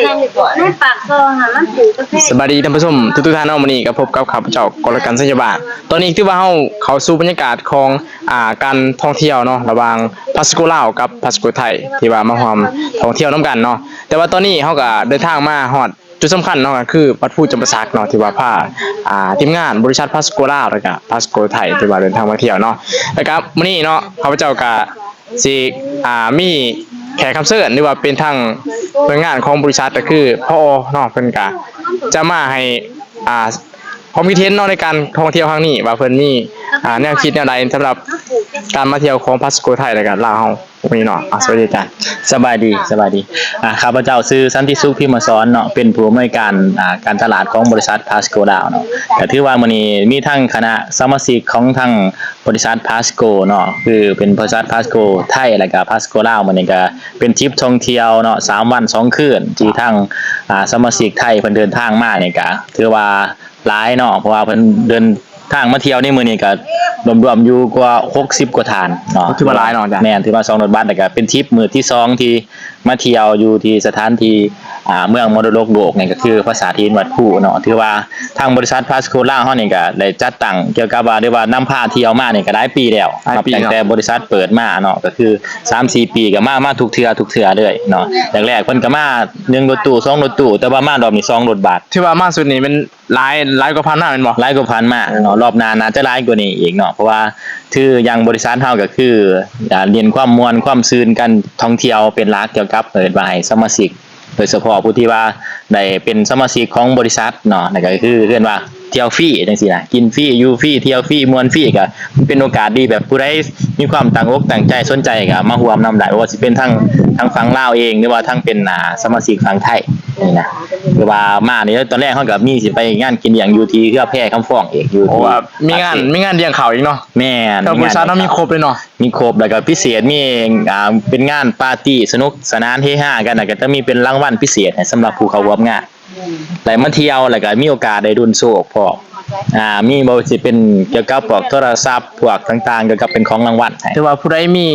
ໃນປາກຊ່ອງຫັ້ນມັນປູກກາແຟ. ສະບາຍດີທ່ານຜູ້ຊົມທຸກໆທ່ານເນາະ, ມື້ນີ້ກໍພົບກັບຂ້າພະເຈົ້າ ກໍລະກັນ ໄຊຍະບາດ. ຕອນນີ້ຖືວ່າເຮົາເຂົ້າສູ່ບັນຍາກາດຂອງ ອ່າ ການທ່ອງທ່ຽວເນາະ ລະຫວ່າງພາສໂກລາວກັບພາສໂກໄທ ທີ່ວ່າມາຮ່ວມທ່ອງທ່ຽວນຳກັນເນາະ. ແຕ່ວ່າຕອນນີ້ເຮົາກໍເດີນທາງມາຮອດ ຈຸດສຳຄັນເນາະ ກໍຄືວັດພູຈຳປາສັກເນາະ ທີ່ວ່າພາ ອ່າ ທີມງານບໍລິສັດພາສໂກລາວ ແລ້ວກະພາສໂກໄທ ທີ່ວ່າເດີນທາງມາທ່ຽວເນາະ. ແລ້ວກະມື້ນີ້ເນາະ ຂ້າພະເຈົ້າກະຊິ ອ່າ ມີແຂກຮັບເຊີນ ຫຼືວ່າເປັນທາງໜ່ວຍງານຂອງບໍລິສັດ ກໍຄື ຜອ ເນາະ ເພິ່ນກະຈະມາໃຫ້ ອ່າ ຄວາມຄິດເຫັນເນາະ ໃນການທ່ອງທ່ຽວຄັ້ງນີ້ ວ່າເພິ່ນມີ ອ່າ ແນວຄິດແນວໃດສຳລັບການມາທ່ຽວຂອງພາສໂກໄທ ແລ້ວກະລາວເຮົາ. ມື້ນີ້ເນາະ ອ່າ ສະບາຍດີອາຈານ. ສະບາຍດີ ສະບາຍດີ. ອ່າ ຂ້າພະເຈົ້າຊື່ ສັນຕິສຸກ ພິມມະສອນ ເນາະ ເປັນຜູ້ອຳນວຍການ ອ່າ ການຕະຫຼາດຂອງບໍລິສັດພາສໂກລາວເນາະ. ກໍຖືວ່າມື້ນີ້ມີທັງຄະນະສະມາຊິກຂອງທັງບໍລິສັດພາສໂກເນາະ ຄືເປັນບໍລິສັດພາສໂກໄທ ແລ້ວກະພາສໂກລາວ. ມື້ນີ້ກະເປັນທຣິບທ່ອງທ່ຽວເນາະ ສາມວັນສອງຄືນ ທີ່ທາງ ອ່າ ສະມາຊິກໄທເພິ່ນເດີນທາງມານີ້ກະຖືວ່າ ຫຼາຍເນາະ ເພາະວ່າເພິ່ນເດີນທາງມາທ່ຽວໃນມື້ນີ້ກໍລວມໆຢູ່ກວ່າຫົກສິບກວ່າທ່ານເນາະ. ຖືວ່າຫຼາຍເນາະອາຈານ. ແມ່ນ ຖືວ່າສອງລົດບັດ ແລ້ວກໍເປັນທຣິບມື້ທີສອງທີ່ມາທ່ຽວຢູ່ທີ່ສະຖານທີ່ ອ່າ ເມືອງມໍລະດົກໂລກນີ້ ກໍຄືປາສາດຫີນວັດພູເນາະ. ຖືວ່າທາງບໍລິສັດພາສໂກລາວເຮົານີ້ກໍໄດ້ຈັດຕັ້ງກ່ຽວກັບວ່າ ຫຼືວ່ານຳພາທ່ຽວມານີ້ກໍຫຼາຍປີແລ້ວ ຫຼາຍປີ ນັບຕັ້ງແຕ່ ເນາະ ບໍລິສັດເປີດມາເນາະ ກໍຄືສາມສີ່ປີກໍມາ ມາທຸກເທື່ອ ທຸກເທື່ອເລີຍເນາະ. ແລກໆເພິ່ນກໍມາໜຶ່ງລົດຕູ້ ສອງລົດຕູ້ ແຕ່ວ່າມາຮອບນີ້ສອງລົດບັດ. ຖືວ່າມາຊຸດນີ້ແມ່ນ ຫຼາຍ ຫຼາຍກວ່າຜ່ານມາແມ່ນບໍ່? ຫຼາຍກວ່າຜ່ານມາເນາະ ຮອບໜ້າໜ້າຈະຫຼາຍກວ່ານີ້ອີກເນາະ ເພາະວ່າຄືຢ່າງບໍລິສັດເຮົາກໍຄື ອ່າ ເນັ້ນຄວາມມ່ວນຄວາມຊື່ນ ການທ່ອງທ່ຽວເປັນຫຼັກ ກ່ຽວກັບ ເອີ້ນວ່າໃຫ້ສະມາຊິກ ໂດຍສະເພາະຜູ້ທີ່ວ່າໄດ້ເປັນສະມາຊິກຂອງບໍລິສັດເນາະ ແລ້ວກໍຄືເອີ້ນວ່າທ່ຽວຟຣີຈັ່ງຊີ້ນະ ກິນຟຣີ ຢູ່ຟຣີ ທ່ຽວຟຣີ ມ່ວນຟຣີ ກໍມັນເປັນໂອກາດດີ ແບບຜູ້ໃດມີຄວາມຕັ້ງອົກຕັ້ງໃຈ ສົນໃຈກໍມາຮ່ວມນຳໄດ້ ບໍ່ວ່າຊິເປັນທັງ ທັງຝັ່ງລາວເອງ ຫຼືວ່າທັງເປັນ ອ່າ ສະມາຊິກຝັ່ງໄທ ນີ້ນະ ຄືວ່າມານີ້ ຕອນແລກເຮົາກໍມີຊິໄປງານກິນລ້ຽງຢູ່ທີ່ເຮືອແພຄຳຟອງອີກ ຢູ່ທີ່ ໂອ້ ມີງານ ປາກເຊ ມີງານລ້ຽງເຂົ້າອີກເນາະ. ແມ່ນ ທາງບໍລິສັດເຮົາມີຄົບເລີຍເນາະ. ມີຄົບ ແລ້ວກໍພິເສດມີ ອ່າ ເປັນງານປາຕີ້ສະໜຸກສະໜານເຮຮາກັນ ແລ້ວກໍຈະມີເປັນລາງວັນພິເສດໃຫ້ສຳລັບຜູ້ເຂົ້າຮ່ວມງານ ໄດ້ມາທ່ຽວ ແລ້ວກໍມີໂອກາດໄດ້ລຸ້ນໂຊກພ້ອມ ອ່າ ມີບໍ່ວ່າຊິເປັນກ່ຽວກັບພວກໂທລະສັບ ພວກຕ່າງໆ ກ່ຽວກັບເປັນຂອງລາງວັນໃຫ້ ຖືວ່າຜູ້ໃດມີ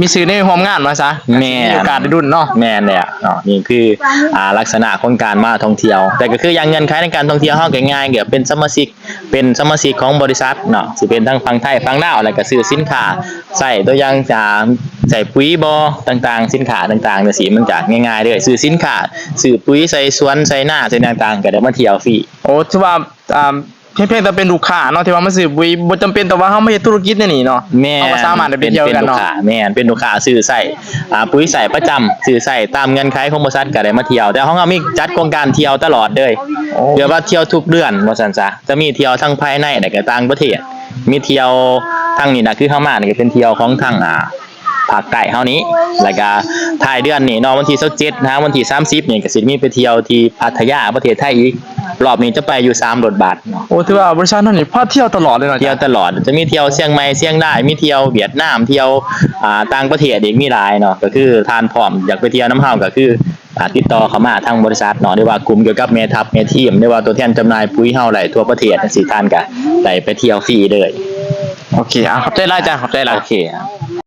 ມີຊື່ໃນຮ່ວມງານວ່າຊະ ແມ່ນ ກໍຊິມີໂອກາດໄດ້ລຸ້ນເນາະ. ແມ່ນແລ້ວເນາະ ນີ້ຄື ອ່າ ລັກສະນະຂອງການມາທ່ອງທ່ຽວ ແຕ່ກໍຄືຢ່າງເງື່ອນໄຂໃນການທ່ອງທ່ຽວເຮົາກໍງ່າຍ ກໍເປັນສະມາຊິກ ເປັນສະມາຊິກຂອງບໍລິສັດເນາະ ຊິເປັນທັງຝັ່ງໄທຝັ່ງລາວ ແລ້ວກໍຊື້ສິນຄ້າ ໃຊ້ຕົວຢ່າງ ອ່າ ໃຊ້ປຸຍບໍ່ ຕ່າງໆ ສິນຄ້າຕ່າງໆ ຈັ່ງຊີ້ ມັນກໍງ່າຍໆເລີຍ ຊື້ສິນຄ້າ ຊື້ປຸຍໃສ່ສວນໃສ່ນາ ໃສ່ຫຍັງຕ່າງໆ ກໍໄດ້ມາທ່ຽວຟຣີ. ໂອ້ ຖືວ່າ ອ່າ ພຽງ ພຽງແຕ່ເປັນລູກຄ້າເນາະ ທີ່ວ່າມາຊື້ປຸຍ ບໍ່ຈຳເປັນແຕ່ວ່າເຮົາມາເຮັດທຸລະກິດໃນນີ້ເນາະ. ແມ່ນ ເຮົາກໍສາມາດໄດ້ໄປທ່ຽວກັນເນາະ. ເປັນລູກຄ້າ ແມ່ນ ເປັນລູກຄ້າຊື້ໃຊ້ ອ່າ ປຸຍໃຊ້ປະຈຳ ຊື້ໃຊ້ຕາມເງື່ອນໄຂຂອງບໍລິສັດກໍໄດ້ມາທ່ຽວ ແຕ່ຂອງເຮົາມີຈັດໂຄງການທ່ຽວຕະຫຼອດເລີຍ. ໂອ້ ເກືອບວ່າທ່ຽວທຸກເດືອນວ່າຊັ້ນຊະ ຈະມີທ່ຽວທັງພາຍໃນ ແລະກໍຕ່າງປະເທດ ມີທ່ຽວທາງນີ້ນະ ຄືເຮົາມານີ້ກໍເປັນທ່ຽວຂອງທາງ ອ່າ ພາກໃຕ້ເຮົານີ້ ແລ້ວກະທ້າຍເດືອນນີ້ເນາະ ວັນທີຊາວເຈັດຫາວັນທີສາມສິບນີ້ ກະຊິມີໄປທ່ຽວທີ່ພັດທະຍາ ປະເທດໄທອີກ ຮອບນີ້ຈະໄປຢູ່ສາມລົດບັດເນາະ. ໂອ້ ຖືວ່າບໍລິສັດເຮົານີ້ພາທ່ຽວຕະຫຼອດເລີຍເນາະ. ທ່ຽວຕະຫຼອດ ຈະມີທ່ຽວຊຽງໃໝ່ ຊຽງລາຍ ມີທ່ຽວຫວຽດນາມ ທ່ຽວ ອ່າ ຕ່າງປະເທດອີກ ມີຫຼາຍເນາະ. ກໍຄືທ່ານພ້ອມຢາກໄປທ່ຽວນຳເຮົາ ກໍຄື ອ່າ ຕິດຕໍ່ເຂົ້າມາທາງບໍລິສັດເນາະ ຫຼືວ່າກຸ່ມກ່ຽວກັບແມ່ທັບແມ່ທີມ ຫຼືວ່າຕົວແທນຈຳໜ່າຍປຸຍເຮົາໄດ້ທົ່ວປະເທດຈັ່ງຊີ້ ທ່ານກະໄດ້ໄປທ່ຽວຟຣີເລີຍ. ໂອເຄ ອ່າ ຂອບໃຈຫຼາຍຈ້າ ຂອບໃຈຫຼາຍ. ໂອເຄ.